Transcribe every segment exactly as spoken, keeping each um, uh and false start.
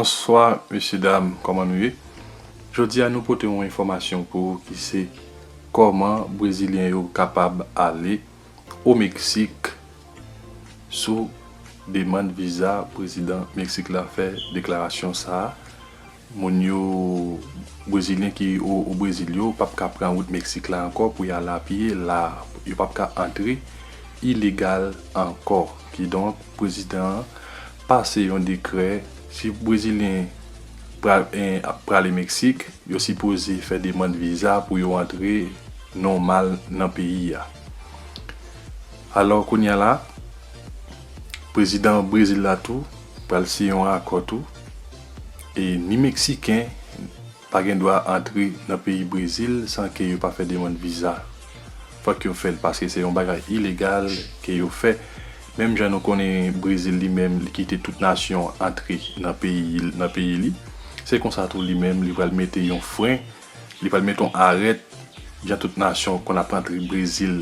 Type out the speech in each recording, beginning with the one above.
Bonswa, mesye dam, kòman nou ye? Jodi a, nou pote yon enfòmasyon pou ou ki se kòman Brezilyen yo kapab ale o Meksik sou demann viza. Prezidan Meksik la fè deklarasyon sa a. Moun yo, Brezilyen ki o, o Brezil yo, p ap ka pran wout Meksik la ankò pou y al apye la, yo p ap ka antre ilegal ankò. Kidonk, prezidan an pase yon dekrè, si Brezilyen pral, en, ap prale Meksik, yo sipoze fè demann viza pou yo antre nòmal nan peyi a. Alò, kounye a la, prezidan Brezil la tou pral siyen yon akò tou, e ni Meksiken pa gen dwa antre nan peyi Brezil san ke yo pa fè demann viza. Fòk yo fè l, paske se yon bagay ilegal ke yo fè. Menm jan nou konnen Brezil li menm, li kite tout nasyon antre nan peyi, nan peyi li. Se konsa tou li menm, li pral mete yon fren, li pral mete yon arèt, jan tout nasyon konn ap antre Brezil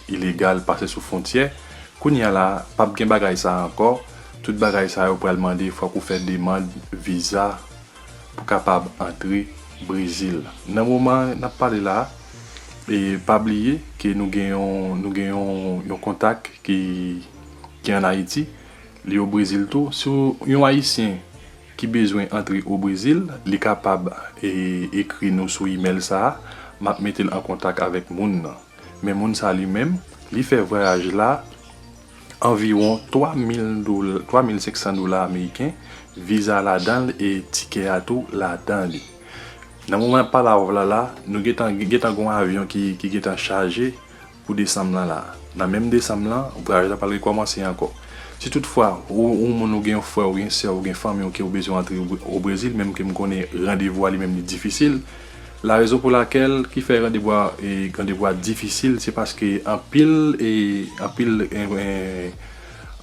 ilegal, pase sou fwontyè. Kounye a la, p ap gen bagay sa a ankò. Tout bagay sa yo pral mande fòk ou fè demann viza pou kapab antre Brezil. Nan moman n ap pale la, e pa bliye ke nou gen yon, nou gen yon, yon kontak ki, ki ann Ayiti, li o Brezil tou. Si yon Ayisyen ki bezwen antre o Brezil, li kapab, e, ekri nou sou imèl sa a, m ap mete l an kontak avèk moun nan. Men moun sa li menm, li fè vwayaj la anviwon twa mil dola, twa mil senk san dola ameriken, viza ladan l e tikè a tou ladan li. Nan moman n ap pale avè w la la, nou gentan, gentan gen yon avyon ki, ki gentan chaje pou desanm lan la. Nan menm desanm lan, vwayaj la pral rekòmanse ankò. Si toutfwa, ou, ou moun, ou gen yon frè, ou gen sè, ou gen fanmi w ke ou bezwen antre o, o Brezil, menm ke m konnen randevou a li menm li difisil, la rezon pou lakèl ki fè randevou a, e, randevou a difisil, se paske anpil, e, anpil, e, e,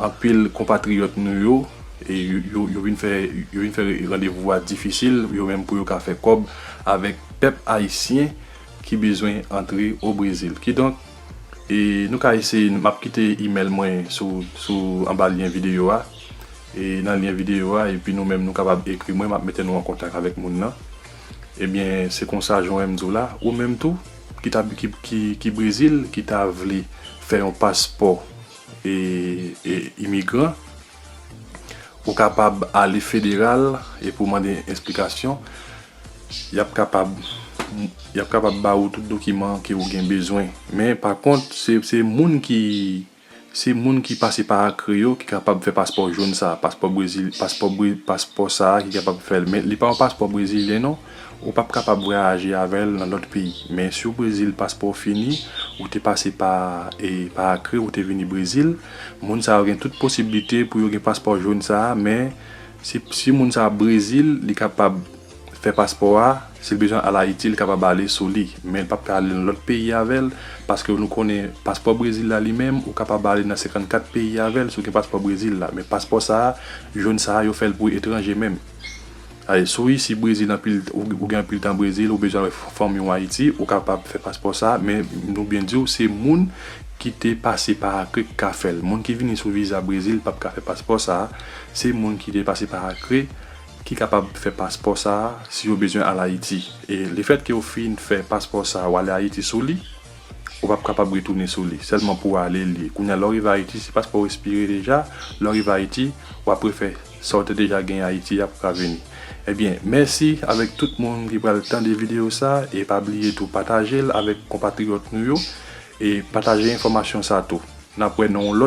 anpil konpatriyòt nou yo, e, yo, yo, yo vin fè, yo vin fè randevou a difisil, yo menm pou yo ka fè kòb avèk pèp ayisyen ki bezwen antre o Brezil. Kidonk, e, nou ka eseye, m ap kite imèl mwen sou, sou anba lyen videyo a. E nan lyen videyo a, epi nou menm nou kapab ekri mwen, m ap mete nou an kontak avèk moun nan. Ebyen, se konsa, jan w wè m di w la, ou menm tou, ki ta, ki, ki, ki Brezil, ki ta vle fè yon paspò, e, e imigran, ou kapab ale federal e pou mande esplikasyon. Y ap kapab, y ap kapab ba ou tout dokiman ke ou gen bezwen. Men, pa kont, se, se moun ki, se moun ki pase pa Acre yo ki kapab fè paspò jòn sa, paspò Brezil, paspò Bre-, paspò sa a ki kapab fè l. Men li pa yon paspò brezilyen non. Ou p ap kapab vwayaje avè l nan lòt peyi. Men si w Brezil, paspò w fini, ou te pase pa, e, pa Acre, ou te vini Brezil, moun sa yo gen tout posiblite pou yo gen paspò jòn sa a, men si, si moun sa a Brezil, li kapab fè paspò a, si l bezwen al Ayiti, li kapab ale sou li. Men l p ap ka ale nan lòt peyi avè l, paske nou konnen paspò Brezil la li menm, ou kapab ale nan senkannkat peyi avè l si w gen paspò Brezil la. Men paspò sa a, jòn sa a, yo fè l pou etranje menm. Ale, si w isi Brezil anpil, ou, ou gen anpil tan Brezil, ou bezwen wè fanmi w Ayiti, ou kapab fè paspò sa a, men nou byen di w, se moun ki te pase pa Acre ki ka fè l. Moun ki vini sou viza Brezil p ap ka fè paspò sa a. Se moun ki te pase pa Acre ki kapab fè paspò sa a si yo bezwen al Ayiti. E lefètke w fin fè paspò sa a, w ale Ayiti sou li, ou p ap kapab retounen sou li. Sèlman pou w ale li ye. Kounye a, lè w rive Ayiti, si paspò w ekspire deja, lè w rive Ayiti, w ap refè sa w te deja genyen Ayiti a pou ka vini. Ebyen, mèsi avèk tout moun ki pral tande videyo sa a, e pa bliye tou pataje l avèk konpatriyòt nou yo, e pataje enfòmasyon sa a tou. N ap wè nan yon lòt